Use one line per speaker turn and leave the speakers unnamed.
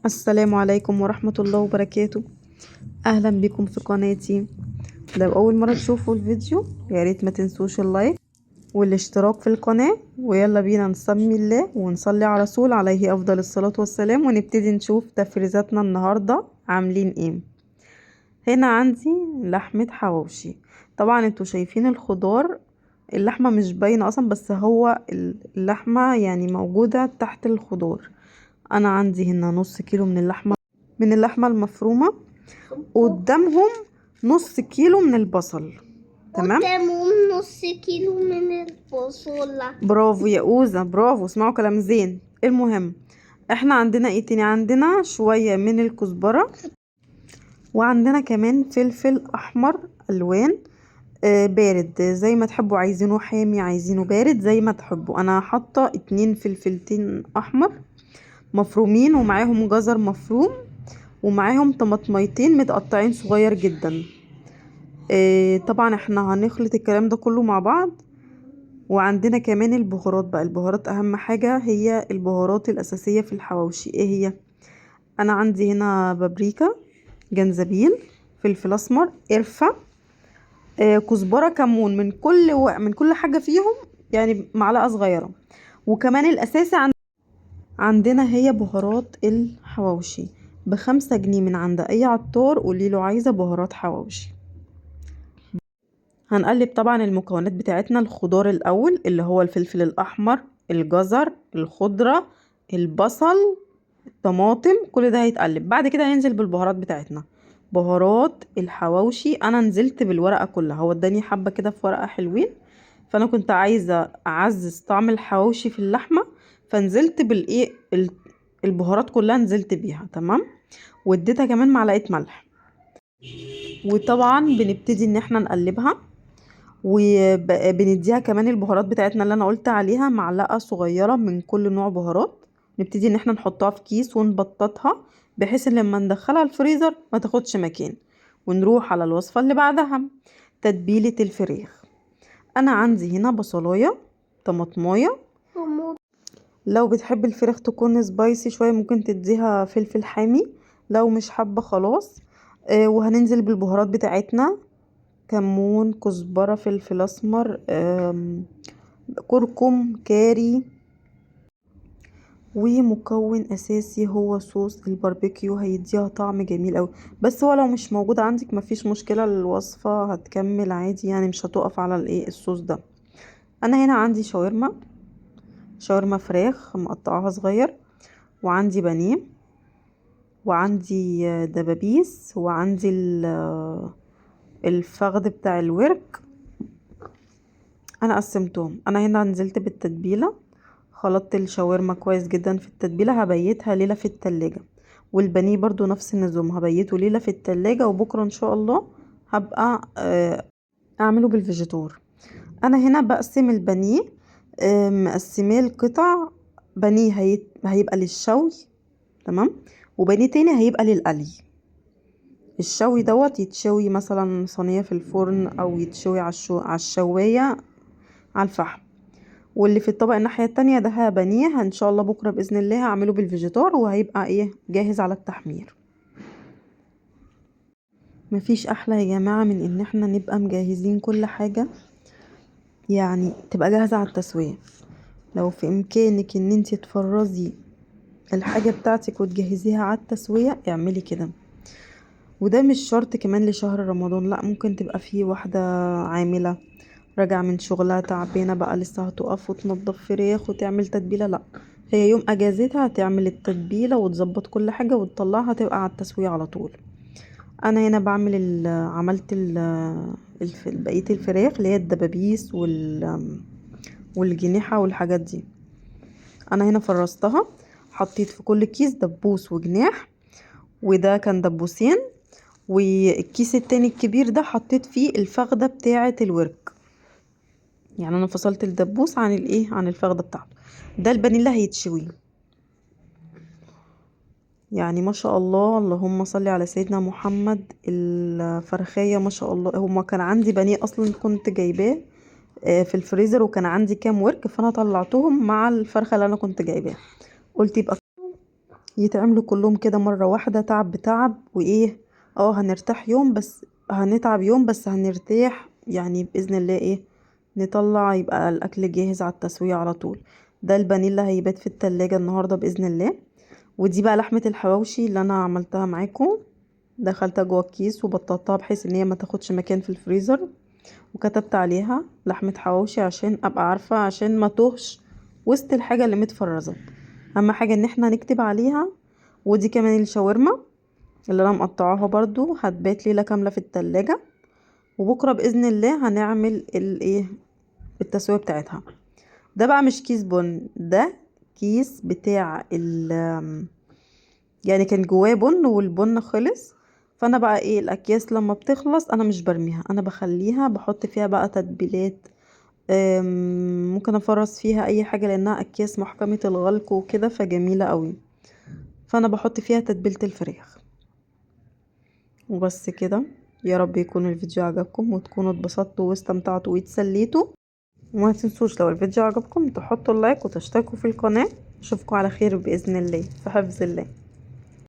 السلام عليكم ورحمة الله وبركاته. أهلا بكم في قناتي. لو أول مرة تشوفوا الفيديو يا ريت ما تنسوش ال like والاشتراك في القناة، ويلا بينا نسمي الله ونصلي على رسول عليه أفضل الصلاة والسلام، ونبتدي نشوف تفريزاتنا النهاردة عاملين ايه. هنا عندي لحمة حواوشي. طبعا انتوا شايفين الخضار، اللحمة مش باينة اصلا، بس هو اللحمة يعني موجودة تحت الخضار. انا عندي هنا نص كيلو من اللحمة المفرومة، قدامهم نص كيلو من البصل. تمام،
قدامهم نص كيلو من البصلة.
برافو يا اوزة، برافو، اسمعوا كلام زين. المهم احنا عندنا ايه تاني؟ عندنا شوية من الكزبرة، وعندنا كمان فلفل احمر الوان، بارد زي ما تحبوا، عايزينه حامي عايزينه بارد زي ما تحبوا. انا حاطة 2 فلفلتين احمر مفرومين، ومعاهم جزر مفروم، ومعاهم طماطميتين متقطعين صغير جدا. طبعا احنا هنخلط الكلام ده كله مع بعض. وعندنا كمان البهارات بقى، البهارات اهم حاجة، هي البهارات الاساسية في الحواوشي. ايه هي؟ انا عندي هنا بابريكا، جنزبيل، فلفل اسمر، قرفة، كزبرة، كمون، من كل حاجة فيهم يعني معلقة صغيرة. وكمان الاساسي عندنا هي بهارات الحواوشي ب5 جنيه من عند اي عطار، قولي له عايزة بهارات حواوشي. هنقلب طبعا المكونات بتاعتنا. الخضار الاول اللي هو الفلفل الاحمر، الجزر، الخضرة، البصل، الطماطم، كل ده هيتقلب. بعد كده هننزل بالبهارات بتاعتنا، بهارات الحواوشي. انا نزلت بالورقة كلها، هو اداني حبة كده في ورقة حلوين، فانا كنت عايزة اعزز طعم الحواوشي في اللحمة، فنزلت بالايه البهارات كلها نزلت بيها. تمام، واديتها كمان معلقة ملح. وطبعا بنبتدي ان احنا نقلبها، وبنديها كمان البهارات بتاعتنا اللي انا قلت عليها، معلقة صغيرة من كل نوع بهارات. نبتدي ان احنا نحطها في كيس ونبططها، بحيث ان لما ندخلها الفريزر ما تاخدش مكان. ونروح على الوصفة اللي بعدها، تتبيلة الفراخ. انا عندي هنا بصلاية، طماطماية. لو بتحب الفراخ تكون سبايسي شوية ممكن تديها فلفل حامي، لو مش حابة خلاص. وهننزل بالبهارات بتاعتنا، كمون، كزبرة، فلفل اسمر، كركم، كاري، ومكون اساسي هو صوص الباربيكيو، هيديها طعم جميل قوي. بس هو لو مش موجود عندك مفيش مشكلة، الوصفة هتكمل عادي، يعني مش هتقف على الصوص ده. انا هنا عندي شاورما فراخ مقطعاها صغير، وعندي بانيه، وعندي دبابيس، وعندي الفخد بتاع الورك. انا قسمتهم. انا هنا نزلت بالتتبيله، خلطت الشاورما كويس جدا في التتبيله، هبيتها ليله في التلاجة. والبانيه برضو نفس النظام، هبيته ليله في التلاجة، وبكره ان شاء الله هبقى اعمله بالفيجيتار. انا هنا بقسم البانيه، مقسماه لقطع. بانيه هيبقى للشوي، تمام، وبانيه تاني هيبقى للقلي. الشوي دوت يتشوي مثلا صينية في الفرن، او يتشوي على الشواية على الفحم. واللي في الطبق الناحية التانية ده بانيه ان شاء الله بكرة بإذن الله هعمله بالفيجيتار، وهيبقى جاهز على التحمير. مفيش احلى يا جماعة من ان احنا نبقى مجهزين كل حاجة، يعني تبقى جاهزة على التسوية. لو في امكانك ان انتي تفرزي الحاجة بتاعتك وتجهزيها على التسوية اعملي كده. وده مش شرط كمان لشهر رمضان، لا، ممكن تبقى في واحدة عاملة راجعة من شغلها تعبانة بقى، لسه هتقف وتنظف فراخ وتعمل تتبيلة، لا، هي يوم اجازتها هتعمل التتبيلة وتظبط كل حاجة وتطلعها تبقى على التسوية على طول. انا هنا بعمل عملت بقية الفراخ اللي هي الدبابيس والجنيحة والحاجات دي. انا هنا فرزتها، حطيت في كل كيس دبوس وجناح، وده كان دبوسين، والكيس التاني الكبير ده حطيت فيه الفخدة بتاعة الورك. يعني انا فصلت الدبوس عن عن الفخدة بتاعته. ده البانيه اللي هيتشوي. يعني ما شاء الله، اللهم صل على سيدنا محمد. الفرخية ما شاء الله، هما كان عندي بانيه اصلا كنت جايباه، في الفريزر، وكان عندي كام ورك، فانا طلعتهم مع الفرخة اللي انا كنت جايباها. قلت يبقى يتعملوا كلهم كده مرة واحدة، تعب بتعب وايه، هنرتاح يوم بس، هنتعب يوم بس هنرتاح يعني بإذن الله. ايه نطلع يبقى الاكل جاهز على التسوية على طول. ده البانيه اللي هيبات في التلاجة النهاردة بإذن الله. ودي بقى لحمة الحواوشي اللي انا عملتها معاكم، دخلتها جوه الكيس وبططتها بحيث ان هي ما تاخدش مكان في الفريزر، وكتبت عليها لحمة حواوشي عشان ابقى عارفة، عشان ما توهش وسط الحاجة اللي متفرزة. اهم حاجة ان احنا نكتب عليها. ودي كمان الشاورما اللي انا مقطعاها برضو هتبات ليلة كاملة في التلاجة، وبكرة بإذن الله هنعمل التسوية بتاعتها. ده بقى مش كيس بن، ده كيس بتاع يعني كان جواه بن والبن خلص، فانا بقى الاكياس لما بتخلص انا مش برميها، انا بخليها بحط فيها بقى تتبيلات، ممكن افرز فيها اي حاجة لانها اكياس محكمة الغلق وكده، فجميلة قوي، فانا بحط فيها تتبيلة الفراخ. وبس كده، يا رب يكون الفيديو عجبكم وتكونوا اتبسطتوا واستمتعتوا واتسليتوا. وما تنسوش لو الفيديو عجبكم تحطوا اللايك وتشتركوا في القناة. اشوفكم على خير بإذن الله، في حفظ الله.